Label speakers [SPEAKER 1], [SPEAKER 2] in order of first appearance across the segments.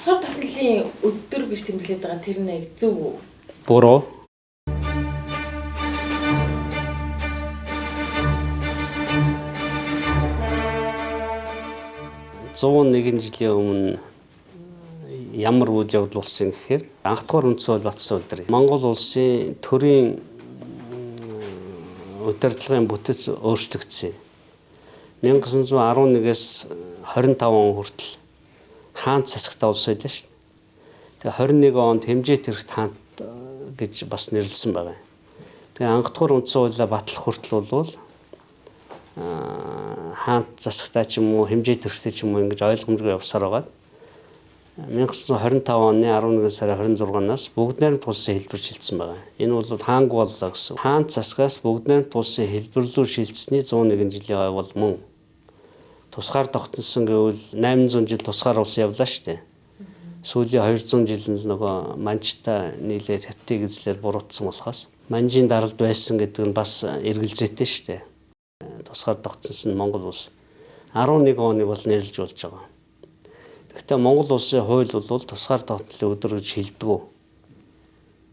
[SPEAKER 1] Тусгаар тогтнолын өдөр гэж тэмдэглээд байгаа тэр нэг зөв үү?
[SPEAKER 2] Буруу. 101 жилийн өмнө ямар үйл явдал болсон гэхээр анхдугаар үндсэн хууль батсан өдөр. Монгол улсын төрийн удирдлагын бүтэц өөрчлөгдсөн. 1911-ээс 25 он хүртэл хаант засагтай улс байлаа шүү. Тэгээ 21 онд хэмжээт хэрэгт хаант гэж бас нэрлсэн байгаа. Тэгээ анхдугаар үндсэн хуулиа батлах хүртэл бол хаант засагтай ч юм уу хэмжээт хэрэгтэй ч юм уу ингэж ойлгомжгүй явсаар байгаад 1925 оны 11 сарын 26-наас бүгд найрамдах улсын хэлбэр шилжсэн байгаа. Энэ бол хаангүй боллоо гэсэн. Хаант засгаас бүгд найрамдах улсын хэлбэр рүү шилжсэний 101 жилийн ой бол мөн. Тусгаар тогтносон гэвэл 800 жил тусгаар улс явлаа шүү дээ. Сүүлийн 200 жил нь нөгөө манжтай нийлээд хаттыг эзлэр буруутсан болохоос манжийн даралд байсан гэдэг нь бас эргэлзээтэй шүү дээ. Тусгаар тогтносон нь Монгол улс 11 оны бол нэрлэж болж байгаа. Гэхдээ Монгол улсын хууль бол тусгаар тогтнолын өдөр гэж хэлдэг.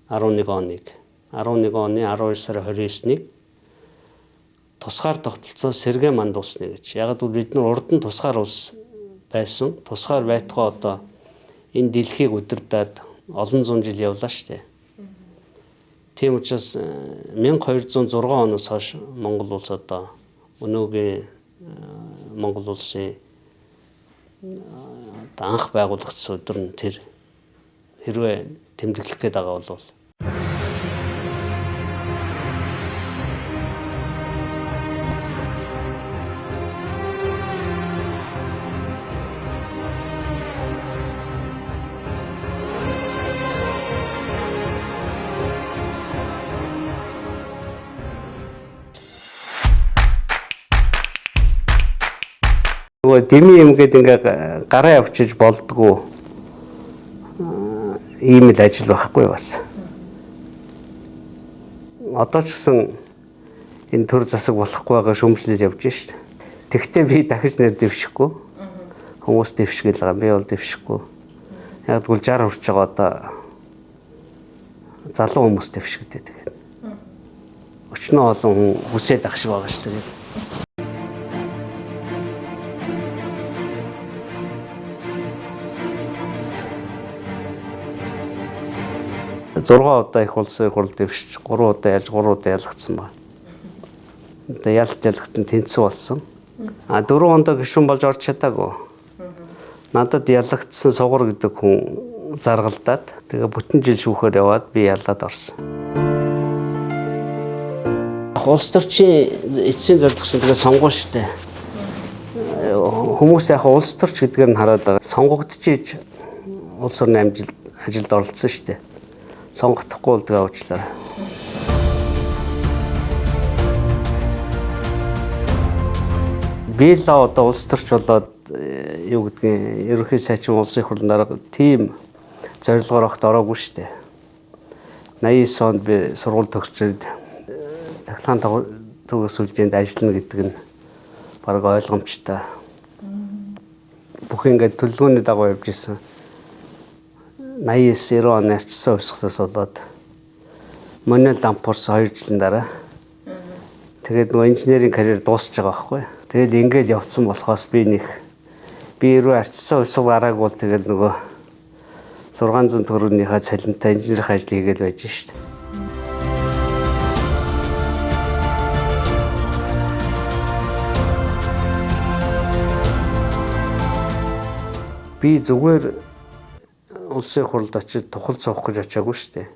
[SPEAKER 2] 11 оныг 11 оны 12 сарын 29-нийг тусгаар тогтолцоо сэргээ мандуулсны гэж. Яг гэвэл бид нар урд нь тусгаар улс байсан. Тусгаар байтугай одоо энэ дэлхийг удирдаад олон зуун жил явлаа шүү дээ. Тийм учраас 1206 оноос хойш Монгол улс одоо өнөөгийн Монгол улсын одоо анх байгуулагдсан өдөр нь тэр хэрвээ тэмдэглэх гээд байгаа бол нөгөө дими юм гээд ингээ гараа явчиж болдгоо ийм л ажил байхгүй бас. Одоо ч гэсэн энэ төр засаг болохгүй байгаа шүүмжлэл явж шít. Тэгтээ би дахиж нэр дэвшихгүй. Хүмүүс дэвшгээл байгаа. Би бол дэвшихгүй. Яг тэгвэл 60 хүрч байгаа одоо залуу хүмүүс дэвшигдээ тэгээд. Өчнөө олон хүн хүсээд ах шиг байгаа шүү дээ. 6 удаа их улсын хурал дэвшиж, 3 удаа ялж, 3 удаа ялгцсан байна. Одоо ялт ялгт нь тэнцүү болсон. А 4 ондоо гишүүн болж орч чадаагүй. Надад ялагдсан сугар гэдэг хүн заргалдаад тэгээ бүтэн жил шүүхээр яваад би ялаад орсон. Улс төрчийн эцсийн зорилго чинь тэгээ сонгуул шүү дээ. Хүмүүс яг улс төрч гэдгээр нь хараад байгаа. Сонгогдчихийж улс орны ажилд оролцсон шүү дээ. Сонгохдохгүй бол тэгээ уучлаарай. Би л одоо улс төрч болоод юу гэдгийг ерөнхий сайчин улсын хурлын дарга тийм зорилгоор огт ороогүй шүү дээ. 89 онд би сургууль төгсчөөд цахилгаан төгс сүлжээнд ажиллана гэдэг нь бараг ойлгомжтой. Бүх ингээд төлөвлөгөөний дагуу явж исэн. 89 90 оны арчсан хувьсгалаас болоод Монел Дампуурс 2 жилийн дараа тэгээд нөгөө инженерийн карьер дуусч байгаа байхгүй. Тэгээд ингээд явцсан болохоос би нэг би рүү арчсан хувьсгал гараагүй бол тэгээд нөгөө 600 төгрөгнийхаа цалинтай инженерийн ажил хийгээл байж шít. Би зүгээр улсын хурлд очиж тухал цуух гэж очиагүй шүү дээ.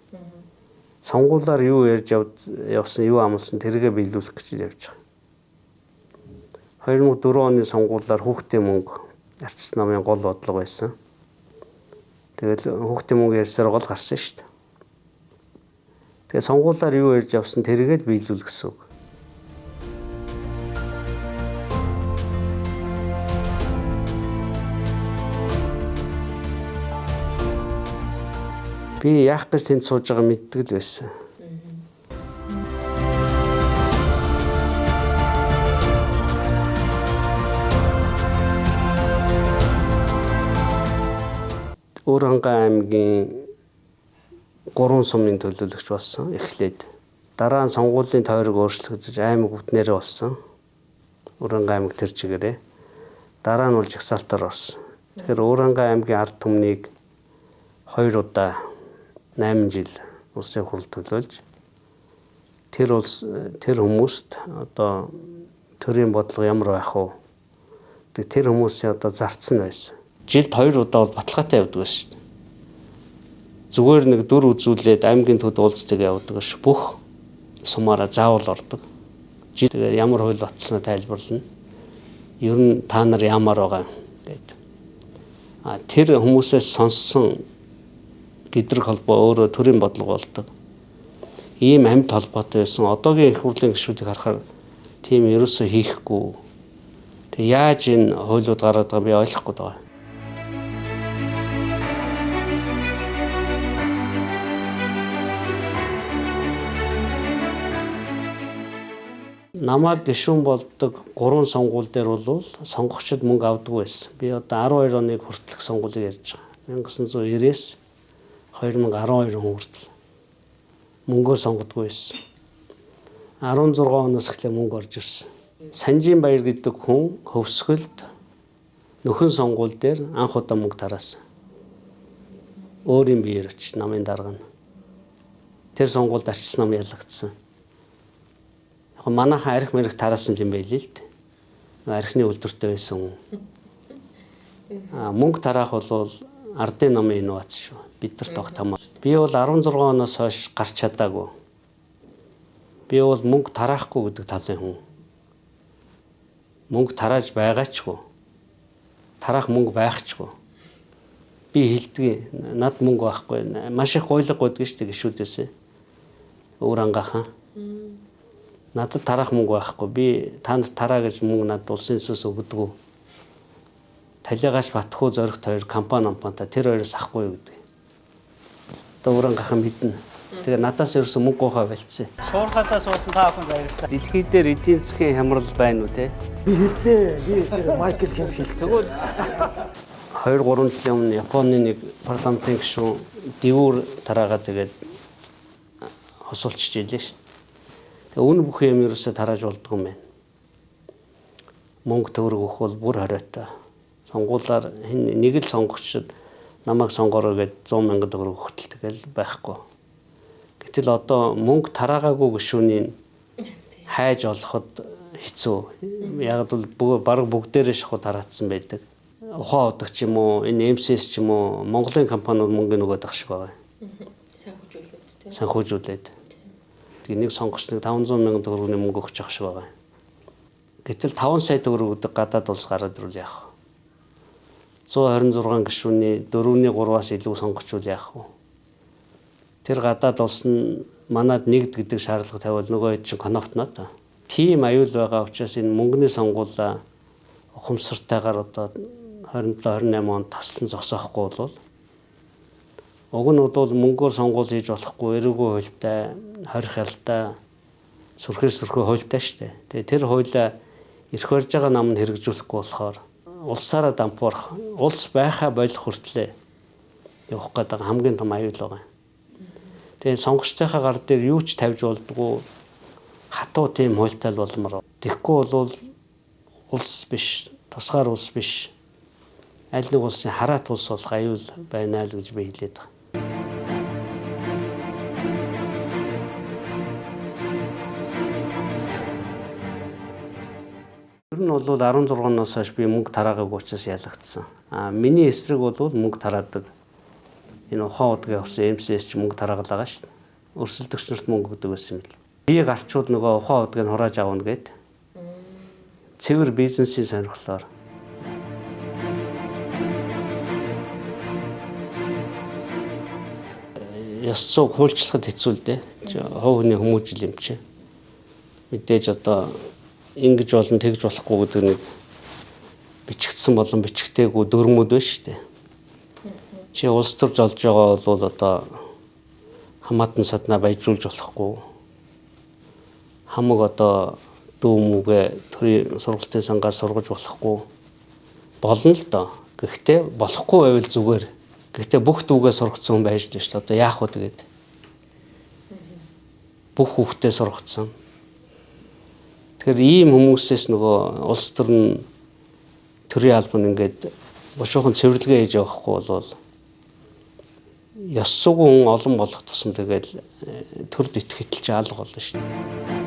[SPEAKER 2] Сонгуулиар юу ярьж явсан, юу амласан тэргээ биелүүлэх гэж явж байгаа. 2004 оны сонгуулиар хүүхдийн мөнгө арчс намын гол бодлого байсан. Тэгэл хүүхдийн мөнгө ярьсаар гол гарсан шүү дээ. Тэгээ сонгуулиар юу ярьж явсан тэргээ л биелүүлэх гэсэн үг. Би яах гэж тэнд сууж байгаа мэддэг л байсан. Өвөрхангай аймгийн 3 сумын төлөөлөгч болсон эхлээд. Дараа нь сонгуулийн тойрог өөрчлөгдөж аймаг бүтнээрээ болсон. Өвөрхангай аймаг тэр чигээрээ. Дараа нь бол жагсаалтаар орсон. Тэгэхээр Өвөрхангай аймгийн ард түмнийг 2 удаа 8 жил улсын хурал төлөөлж тэр улс тэр хүмүүст одоо төрийн бодлого ямар байх вэ? Тэр хүмүүсийн одоо зарцсан байсан. Жилд 2 удаа бол баталгаатай явдаг байсан шүү дээ. Зүгээр нэг дүр үзүүлээд аймгийн төвд уулздаг явдаг ш. Бүх сумаараа заавал ордог. Жил тэгээ ямар хууль батснаа тайлбарлана. Ер нь та нар ямар байгаа гэд. А тэр хүмүүсээс сонссон гэдрэг холбоо өөрөө төрийн бодлого болдог. Ийм амьд холбоотой байсан. Одоогийн их хурлын гишүүдийг харахаар тийм ерөөсөө хийхгүй. Тэг яаж энэ хуулиуд гараад байгаа би ойлгохгүй байгаа. Намайг гишүүн болдог 3 сонгуул дээр бол сонгогчид мөнгө авдаггүй байсан. Би одоо 12 оныг хүртэлх сонгуулийг ярьж байгаа. 1990-ээс 2012 он хүртэл мөнгөөр сонгодгүй байсан. 16 оноос эхлээ мөнгө орж ирсэн. Санжийн баяр гэдэг хүн хөвсгөлд нөхөн сонгуул дээр анх удаа мөнгө тараасан. Өөрийн биеэр очиж намын дарга нь. Тэр сонгуульд арчсан нам ялагдсан. Яг манайхан арх мэрх тараасан юм байл л дээ. Архины үйлдвэртэй байсан хүн. Мөнгө тараах бол ардын намын инновац шүү. Бидэрт огт хамаа. Би бол 16 оноос хойш гарч чадаагүй. Би бол мөнгө тараахгүй гэдэг талын хүн. Мөнгө тарааж байгаачгүй. Тараах мөнгө байхчгүй. Би хэлдэг, над мөнгө байхгүй. Маш их гуйлга гуйдаг шүү дээ гişүүдээсээ. Өөр ангаахан. Надад тараах мөнгө байхгүй. Би танд тараа гэж мөнгө надад улсын төсөөс өгдөггүй. Талигаас Батхуу зоригт хоёр компани компанита тэр хоёроос ахгүй юу гэдэг. Одоо өөр ангаахан мэднэ. Тэгээ надаас ерөөсөн мөнгө гуйхаа болцсон. Шуурхатаа суусан та бүхэнд баярлалаа. Дэлхий дээр эдийн засгийн хямрал байна уу те?
[SPEAKER 3] Би хэлцээ. Би тэр Майкл хинт хэлцээ.
[SPEAKER 2] Тэгвэл 2-3 жилийн өмнө Японы нэг парламентын гишүүн дэвүүр тараагаа тэгээд хосуулчих жилээ шин. Тэгээ үн бүх юм ерөөсөө тарааж болдгоо юм байна. Мөнгө төгрөг өгөх бол бүр хориотой. Сонгуулаар хэн нэг л сонгогчд намайг сонгороо гэд 100 мянган төгрөг өгөхтөл тэгэл байхгүй. Гэтэл одоо мөнгө тараагаагүй гишүүнийг хайж олоход хэцүү. Яг бол бараг бүгдээрээ шахуу тараацсан байдаг. Ухаан удаг ч юм уу, энэ MCS ч юм уу, Монголын компаниуд мөнгө нөгөөд ах шиг байгаа.
[SPEAKER 1] Санхүүжүүлээд тийм.
[SPEAKER 2] Санхүүжүүлээд. Тэгээ нэг сонгогч нэг 500 мянган төгрөгийн мөнгө өгч ах шиг байгаа. Гэтэл 5 сая төгрөг өгдөг гадаад улс гараад ирвэл яах вэ? 126 гишүүний 4-ний 3-аас илүү сонгогчвол яах вэ? Тэр гадаад улс нь манад нэгд гэдэг шаардлага тавиул нөгөө хэд чинь коноптно та. Тийм аюул байгаа учраас энэ мөнгөний сонгуулаа ухамсартайгаар одоо 27 28 онд таслан зогсоохгүй бол уг нь бол мөнгөөр сонгуул хийж болохгүй, эрүүгүй хуультай, хорих ялтай, сүрхээ сүрхээ хуультай шүү дээ. Тэгээ тэр хуулиа эрх барьж байгаа нам нь хэрэгжүүлэхгүй болохоор улсаараа дампуурах, улс байхаа болох хүртлээ явах гэдэг хамгийн том аюул байгаа. Тэгээ сонгогчдынхаа гар дээр юу ч тавьж болдгоо хатуу тийм хуультай л болмоор. Тэгэхгүй бол улс биш, тусгаар улс биш. Аль нэг улсын хараат улс болох аюул байна л гэж би хэлээд байгаа. Ер нь бол 16 оноос хойш би мөнгө тараагаагүй учраас ялагдсан. А миний эсрэг бол мөнгө тараадаг. Энэ ухаан удгийн авсан MCS ч мөнгө тараагалаа шүү дээ. Өрсөлдөгч нарт мөнгө өгдөг байсан юм л. Би гарчууд нөгөө ухаан удгийг хурааж авна гэд. Цэвэр бизнесийн сонирхлоор. Ёс зүйг хуульчлахад хэцүү л дээ. Хувь хүний хүмүүжил юм чи. Мэдээж одоо ингэж болно тэгж болохгүй гэдэг нэг бичигдсэн болон бичигдээгүй дүрмүүд байна шүү дээ. Чи улс төр золж байгаа бол одоо хамаатан саднаа баяжуулж болохгүй. Хамаг одоо дүү мүгэ төрийн сургалтын сангаар сургаж болохгүй. Болно л доо. Гэхдээ болохгүй байвал зүгээр Гэхдээ бүх дүүгээ сургацсан хүн байж л шүү дээ. Одоо яах вэ тэгээд? Бүх хүүхдээ сургацсан. Тэгэхээр ийм хүмүүсээс нөгөө улс төр нь төрийн албан ингээд бушуухан цэвэрлэгээ хийж явахгүй бол ёс зүйн хүн олон болох тусам тэгэл төрд итгэх итэл чи алга болно шүү дээ.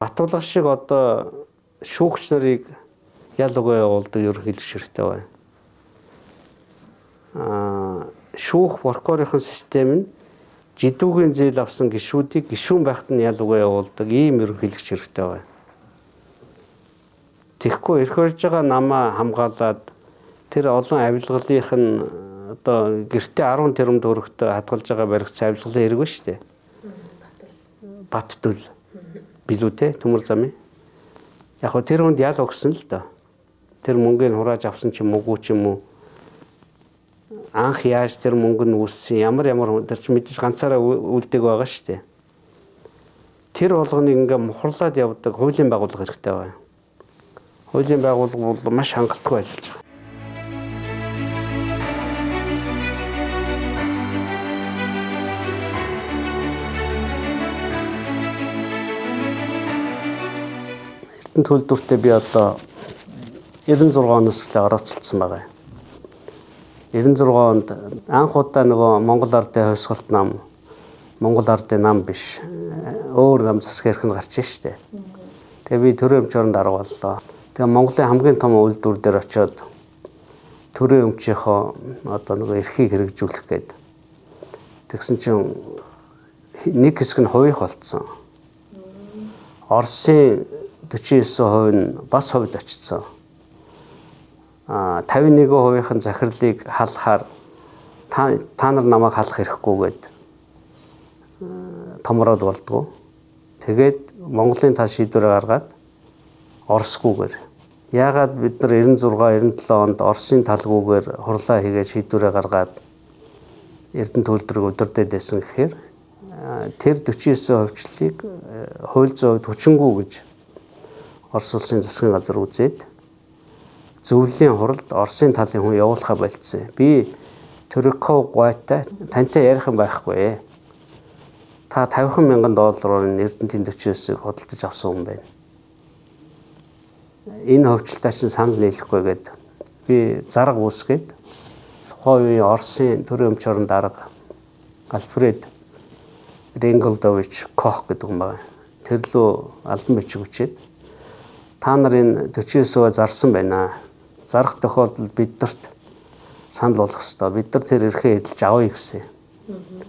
[SPEAKER 2] Батулга шиг одоо шүүгч нарыг ял угаа явуулдаг ерөнхийлөгч хэрэгтэй байна. Шүүх прокурорын систем нь жидүүгийн зээл авсан гишүүдийг гишүүн байхад нь ял угаа явуулдаг ийм ерөнхийлөгч хэрэгтэй байна. Тэгэхгүй эрх барьж байгаа намаа хамгаалаад тэр олон авилгалынх нь одоо гэртээ 10 тэрбум төгрөгтэй хадгалж байгаа баригц авилгалын хэрэг ба шүү дээ. Баттөл билүү те төмөр замын. Яг хөө тэр хүнд ял өгсөн л доо. Тэр мөнгийг хурааж авсан ч юм уу ч юм уу. Анх яаж тэр мөнгө нь үүссэн ямар ямар тэр чинь мэдээж ганцаараа үлдээг байгаа шүү дээ. Тэр болгоныг ингээ мухарлаад явдаг хуулийн байгууллага хэрэгтэй байна. Хуулийн байгууллага бол маш хангалтгүй ажиллаж байгаа. Эрдэнэ төлөвлөлтөд би одоо 96 оноос эхлээ орооцолдсон байгаа. 96 онд анх удаа нөгөө Монгол ардын хувьсгалт нам, Монгол ардын нам биш, өөр нам засгийн эрх нь гарч штэ. Тэгээ би төрийн өмч оронд дарга боллоо. Тэгээ Монголын хамгийн том үйлдвэр дээр очиод төрийн өмчийнхөө одоо нөгөө эрхийг хэрэгжүүлэх гээд тэгсэн чинь нэг хэсэг нь хувийнх болцсон. Оросын 49% нь бас хувьд очсон. 51%-ийн захирлыг халахаар та нар намайг халах хэрэггүйгээд томроод болдгоо. Тэгээд Монголын тал шийдвэрээ гаргаад Оросгүйгээр. Яагаад бид нар 96, 97 онд Оросын талгүйгээр хурлаа хийгээд шийдвэрээ гаргаад Эрдэнэ төлөвлөрийг удирдах байсан гэхээр тэр 49 хувьчлалыг хууль зүйн хувьд хүчингүй гэж Орос улсын засгийн газар үзээд зөвлөлийн хуралд Оросын талын хүн явуулахаа болцсон. Би Төрөков гуайтай тантай ярих юм байхгүй. Та 50 мянган доллараар Эрдэнэтийн 49-ыг худалдаж авсан хүн байна. Энэ хувьчлалтай чинь санал нийлэхгүй гээд би зарга үүсгээд тухайн үеийн Оросын төрийн өмч орон дарга Альфред Ренголдович Кох гэдэг хүн байгаа. Тэр лөө албан бичиг бичээд та нар энэ 49-өө зарсан байна. Зарах тохиолдолд биднэрт санал болгох ёстой. Бид нар тэр эрхээ эдэлж авъя гэсэн.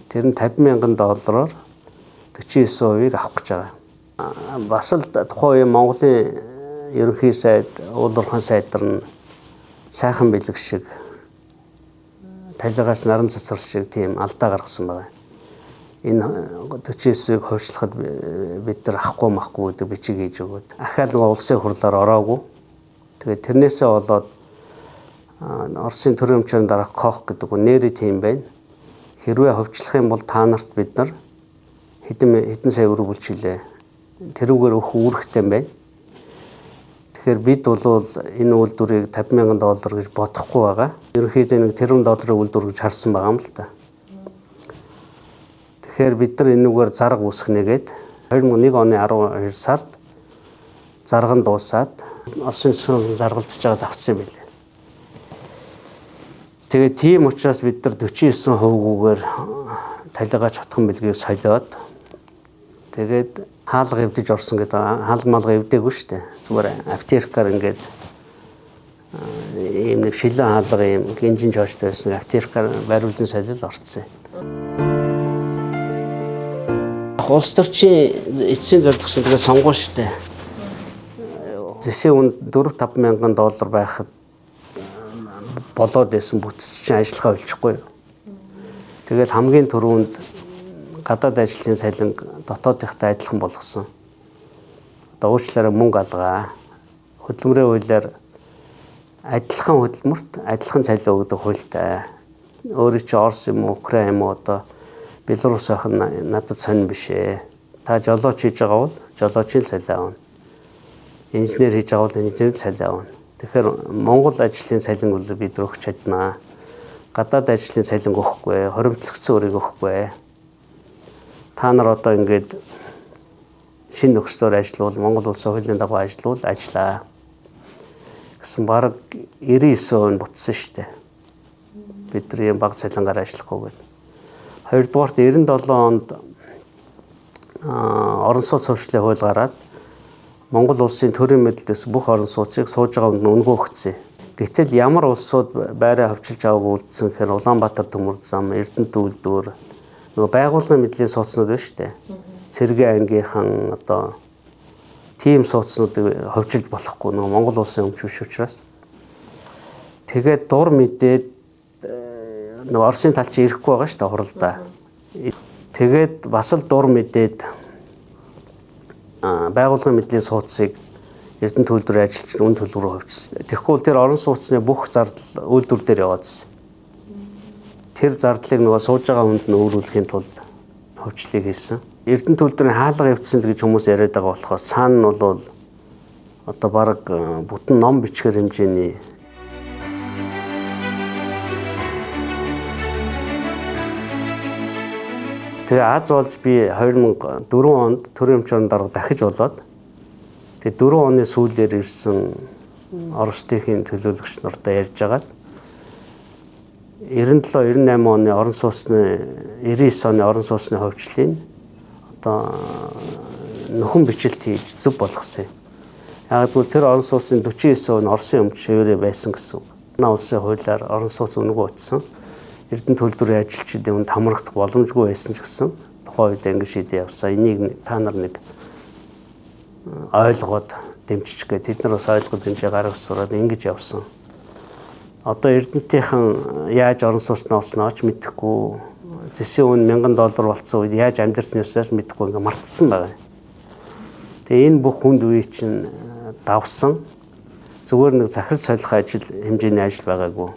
[SPEAKER 2] Тэр нь 50 мянган доллараар 49%-ийг авах гэж байгаа. Бас л тухайн үеийн Монголын ерөнхий сайд, уулуурхайн сайд нар нь сайхан бэлэг шиг талигаач наран цацар шиг тийм алдаа гаргасан байгаа. Энэ 49-ыг хувьчлахад бид нар авахгүй махгүй гэдэг бичиг хийж өгөөд ахаал нөгөө улсын хурлаар ороогүй. Тэгээд тэрнээсээ болоод Оросын төрийн өмчийн дарга Кох гэдэг нь нэрээ тийм байна. Хэрвээ хувьчлах юм бол та нарт бид нар хэдэн сая өргөлж хилээ. Тэрүүгээр өөх үүрэгтэй юм байна. Тэгэхээр бид бол энэ үйлдвэрийг 50 мянган доллар гэж бодохгүй байгаа. Ерөнхийдөө нэг тэрбум долларын үйлдвэр гэж харсан байгаа юм л та. Тэгэхээр бид нар энүүгээр зарга үүсгэнэ гээд 2001 оны 12 сард зарга нь дуусаад Оросын засгийн заргалдаж байгаа давтсан юм билээ. Тэгээд тийм учраас бид нар 49%-гүйгээр талигач хотхон бэлгийг солиод тэгээд хаалга эвдэж орсон гэдэг хаалга малга эвдээгүй шүү дээ. Зүгээр аптекаар ингээд ийм нэг шилэн хаалга ийм гинжин жооштой байсан аптекаар бариулын солиод орцсон. Улс төрчийн эцсийн зорилго чинь тэгээд сонгуул шүү дээ. Зэсийн үн 4-5 мянган доллар байхад болоод байсан бүтц чинь ажиллахаа болчихгүй. Тэгэл хамгийн түрүүнд гадаад ажлын цалин дотоодынхтай адилхан болгосон. Одоо уучлаарай мөнгө алгаа. Хөдөлмөрийн хуулиар адилхан хөдөлмөрт адилхан цалин өгдөг хуультай. Өөрөө чи Орос юм уу, Украин юм уу одоо Белорус байх нь надад сонир биш ээ. Та жолооч хийж байгаа бол жолоочийн цалин авна. Инженер хийж байгаа бол инженер цалин авна. Тэгэхээр Монгол ажлын цалин бол бид нар өгч чаднаа. Гадаад ажлын цалин өгөхгүй, хоримтлогдсон өрийг өгөхгүй. Та нар одоо ингээд шинэ нөхцлөөр ажиллавал Монгол улсын хуулийн дагуу ажиллавал ажиллаа гэсэн бараг 99% нь бутсан шүү дээ. Бид нар ийм бага цалингаар ажиллахгүй гэдэг. Хоёрдугаарт 97 онд орон сууц хөвчлөлийн хууль гараад Монгол улсын төрийн мэдлэлээс бүх орон сууцыг сууж байгаа хүнд үнэгүй өгсөн. Гэтэл ямар улсууд байраа хөвчилж аваагүй үлдсэн гэхээр Улаанбаатар төмөр зам, Эрдэнэт үйлдвэр нөгөө байгууллагын мэдлийн сууцнууд байна шүү дээ. Цэргийн ангийнхан одоо тийм сууцнуудыг хөвчилж болохгүй нөгөө Монгол улсын өмч биш учраас. Тэгээд дур мэдээд нөгөө Оросын тал чи ирэхгүй байгаа шүү дээ хуралдаа. Тэгээд бас л дур мэдээд байгууллагын мэдлийн сууцыг Эрдэнэт үйлдвэрийн ажилчид үн төлөв рүү хөвчсөн. Тэгэхгүй бол тэр орон сууцны бүх зардал үйлдвэр дээр яваад ирсэн. Тэр зардлыг нөгөө сууж байгаа хүнд нь өөрүүлэхийн тулд хөвчлийг хийсэн. Эрдэнэт үйлдвэрийн хаалга явуулсан л гэж хүмүүс яриад байгаа болохоор цаана нь бол одоо бараг бүтэн ном бичгээр хэмжээний Тэгээ аз болж би 2004 онд төрийн өмч орон дарга дахиж болоод тэгээ 4 оны сүүлээр ирсэн Оросдын төлөөлөгч нартай ярьж агаад 97 98 оны орон сууцны 99 оны орон сууцны хөвчлөлийн одоо нөхөн бичлэлт хийж зөв болгосон юм. Яг гэвэл тэр орон сууцны 49% нь Оросын өмч шивэрээ байсан гэсэн үг. Манай улсын хуулиар орон сууц үнэгүй утсан. Эрдэнэт үйлдвэрийн ажилчдын хүнд хамрагдах боломжгүй байсан ч гэсэн тухайн үед ингэ шийдээ явсан. Энийг та нар нэг ойлгоод дэмжиж гээ. Тэд нар бас ойлгоод дэмжээ гаргаж сураад ингэж явсан. Одоо Эрдэнэтийнхэн яаж орон сууцнаа олсноо ч мэдэхгүй, зэсийн үн $1000 болцсон үед яаж амьдарч нэрсээс мэдэхгүй ингээ мартсан байгаа. Тэгээ энэ бүх хүнд үе чинь давсан. Зүгээр нэг захирал солих ажил хэмжээний ажил байгаагүй.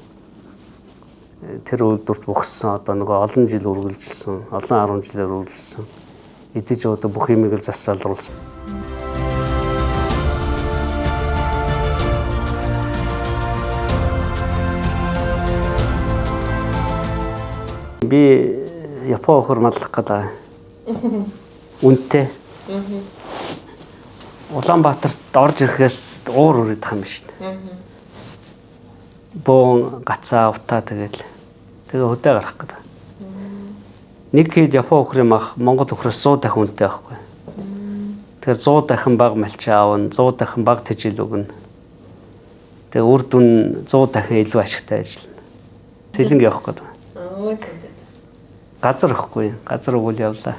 [SPEAKER 2] Тэр үйлдвэрт бухсан одоо нөгөө олон жил үргэлжилсэн, олон 10 жилээр үргэлжилсэн. Эдэж одоо бүх юмыг л засаалруулсан. Би Япон охор мадлах гэдэг. Үнэтэй. Улаанбаатарт орж ирэхээс уур үрээд юм биш. Бөөн гацаа утаа тэгэл тэгээ хөдөө гарах гэдэг. Нэг хэд Япон охрын мах Монгол охроос 100 дахин үнэтэй байхгүй. Тэгэхээр 100 дахин бага малчаа авна, 100 дахин бага тэжээл өгнө. Тэгээ үр дүн 100 дахин илүү ашигтай ажиллана. Сэлэнг явах гэдэг. Газар өгөхгүй, газар өгвөл явлаа.